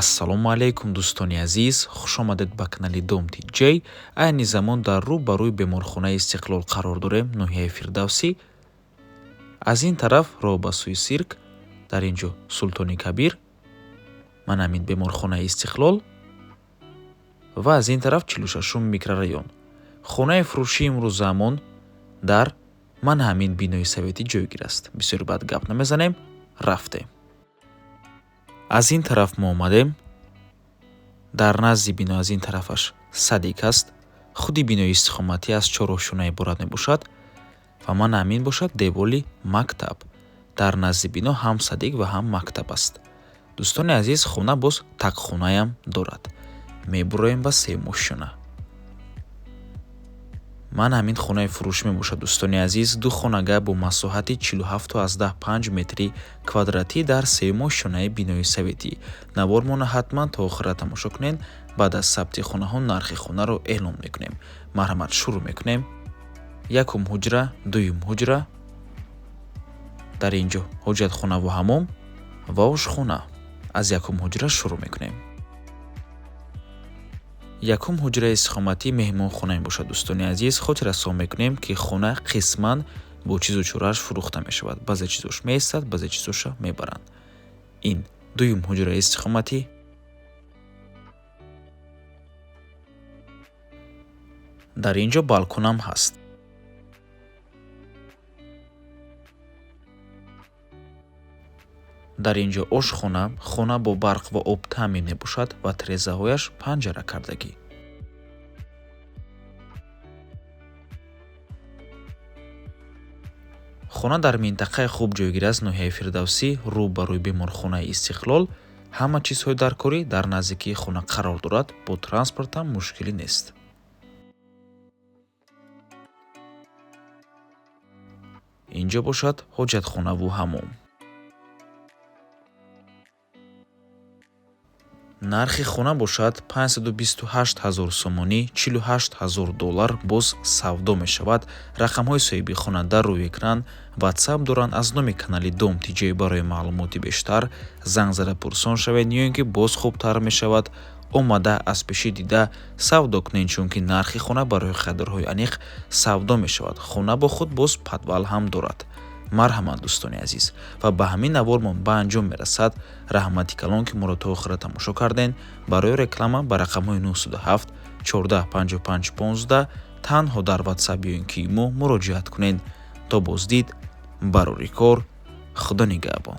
Ассалому алайкум, дӯстони азиз, хушомадед ба канали Дом Тиҷей. Айни замон дар рӯ ба рӯи беморхонаи Истиқлол қарор дорем, ноҳияи Фирдавсӣ. Аз ин тараф роҳ ба сӯи сирк, дар ин ҷо Султони Кабир, ман ҳамин беморхонаи Истиқлол ва аз ин тараф 46-ум микрорайон. Хонаи фурӯшии имрӯзаамон дар ман ҳамин бинои советӣ ҷойгир аст. Бисёр баъд гап намезанем, рафтем. Аз ин тараф мо омадем. Дар назди бино аз ин тарафаш садик аст. Худи бинои истиқоматӣ аз чор ошёна иборат мебошад ва ман ҳамин бошад деволи мактаб. Дар назди бино ҳам садик ва ҳам мактаб аст. Дӯстони азиз, хона боз тақхонаям дорад. Мебуроем ба сеюм ошёна. Ман ҳамин хонаи фурӯшӣ мебошад, дӯстони азиз, ду хонага бо масоҳати 47,5 метри квадратӣ дар сеюм ошёнаи бинои советӣ. Навормона ҳатман то охира тамошо кунед. Баъд аз сабти хонаҳо нархи хонаро эълон мекунем. Марҳамат, шурӯъ мекунем. Якум ҳуҷра, дуюм ҳуҷра. Дар ин ҷо ҳоҷатхонаву ҳамом ва ошхона. Аз якум ҳуҷра шурӯъ мекунем. Якум ҳуҷраи истиқоматӣ меҳмонхона мебошад, дӯстони азиз. Хотиррасон мекунем, ки хона қисман бо чизу чорааш фурӯхта мешавад. Баъзе чизош меистад, баъзе чизоша мебаранд. Ин дуюм ҳуҷраи истиқоматӣ. Дар ин ҷо балконам ҳаст. Дар ин ҷо ошхона, хона бо барқ ва об таъмин мебошад ва тирезаҳояш панҷара кардагӣ. Хона дар минтақаи хуб ҷойгир аст, ноҳияи Фирдавсӣ, рӯ ба рӯи беморхонаи Истиқлол. Ҳама чизҳои даркорӣ дар наздикии хона қарор дорад, бо транспортам мушкилӣ нест. Ин ҷо бошад ҳоҷатхонаву ҳамом. Нархи хона бошад 528 ҳазор сомонӣ, 48 ҳазор доллар боз савдо мешавад. Рақамҳои соҳиби хона дар рӯи экран, WhatsApp доранд. Аз номи канали Дом Тиҷей барои маълумоти бештар занг зада пурсон шавед, ё ин ки боз хубтар мешавад омада аз пешӣ дида савдо кунед, чунки нархи хона барои харидорҳои аниқ савдо мешавад. Хона бо худ боз подвал ҳам дорад. Марҳамат, дӯстони азиз, ва ба ҳамин навормон ба анҷом мерасад. Раҳмати калон, ки моро то охира тамошо кардем. Барои реклама ба рақамҳои 907 14 55 15 танҳо дар WhatsApp ё ин ки имо муроҷиат кунед. То боздид, барори кор, Худо нигаҳбон.